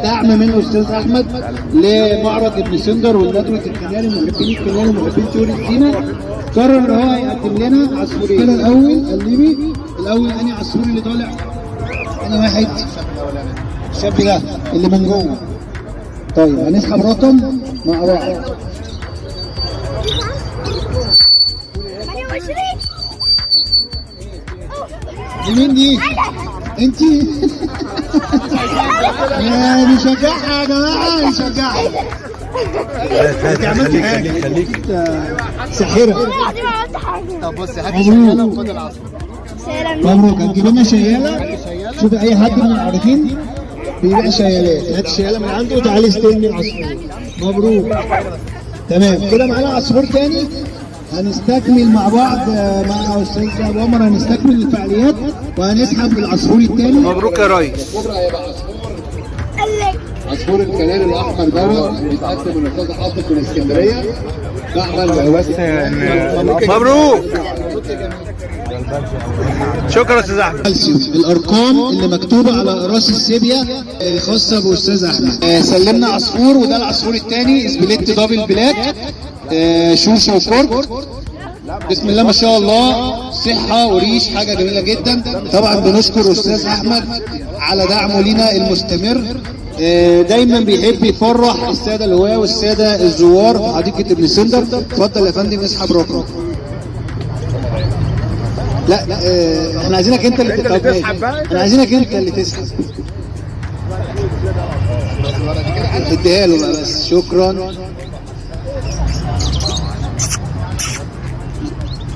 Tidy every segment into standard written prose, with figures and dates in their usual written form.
دعم من الاستاذ احمد لمعرض ابن سندر والندوه الكناري محبين الكناري ومحبين طيور الزينة. قرر ان هو يقدم لنا عصفورين. الاول الليبي الاول، انهي عصفور اللي طالع؟ انا واحد الشاب ده اللي من جوه. طيب هنسحب رقم مع بعض. 28. دي مين دي؟ انتي؟ يا نشجعها يا جماعة، نشجعها. انت عملتي حاجة، خليك. ساحرة. والله العظيم عملت حاجة. طب بص، هات شياله وخد العصفور. سلام. مبروك. هتجيب لنا شياله. شوفي اي حد من العارفين بيبيع شيالات، هات الشياله من عنده وتعالي استلمي العصفور. مبروك. تمام كده، معانا عصفور تاني. هنستكمل مع بعض، مع استاذ ابو عمر هنستكمل الفعاليات وهنسحب العصفور التاني. مبروك يا ريس. بكره هيبقى عصفور، قال لك عصفور الكناري الاحمر دوت بيتقدم من الاستاذ عاطف من اسكندرية. بس مبروك. شكرا استاذ احمد. كالسيوم الارقام اللي مكتوبة على راس السيبيا الخاصة باستاذ احمد. سلمنا عصفور، وده العصفور الثاني split double black، شوشه وكورك. بسم الله ما شاء الله، صحة وريش، حاجة جميلة جدا. طبعا بنشكر استاذ احمد على دعمه لينا المستمر، دايما بيحب يفرح السادة الهواه والسادة الزوار في حديقة ابن سندر. اتفضل يا فندم، اسحب رقم. لا احنا عايزينك انت اللي انت اللي طب ماشي. تسحب بقى. احنا عايزينك انت اللي تسحب. اديها له بقى بس، شكرا.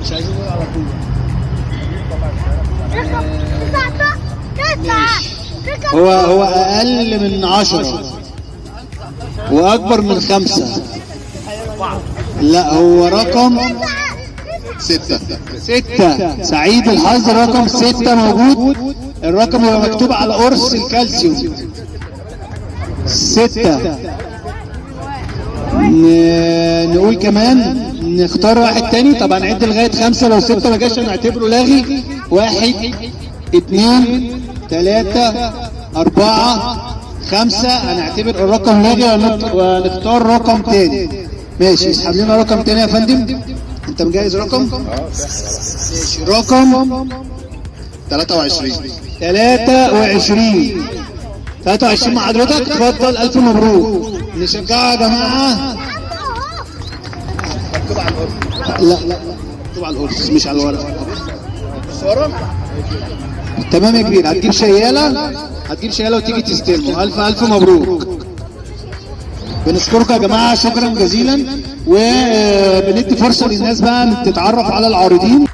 مش عايزين نقول على طول. رقم 9 9 رقم. هو اقل من 10 واكبر من 5. لا، هو رقم 6. 6. سعيد الحظ رقم 6 موجود. الرقم يبقى مكتوب على قرص الكالسيوم 6. نقول كمان نختار واحد تاني. طبعا عد لغاية 5، لو 6 ما جاش هنعتبره لاغي. 1 2 3 4 5، هنعتبر الرقم لاغي ونختار رقم تاني. ماشي، اسحب لنا رقم تاني يا فندم. انت مجهز رقم؟ ماشي، رقم 23. 23. 23 مع حضرتك، اتفضل، الف مبروك. نشجعها يا جماعة. لا لا، مكتوب على القرص مش على الورق. تمام يا كبير، هتجيب شياله، هتجيب شياله وتيجي تستلمه. الف الف مبروك. بنشكركم يا جماعة، شكرا جزيلا، وبندي فرصة للناس بقى تتعرف على العارضين.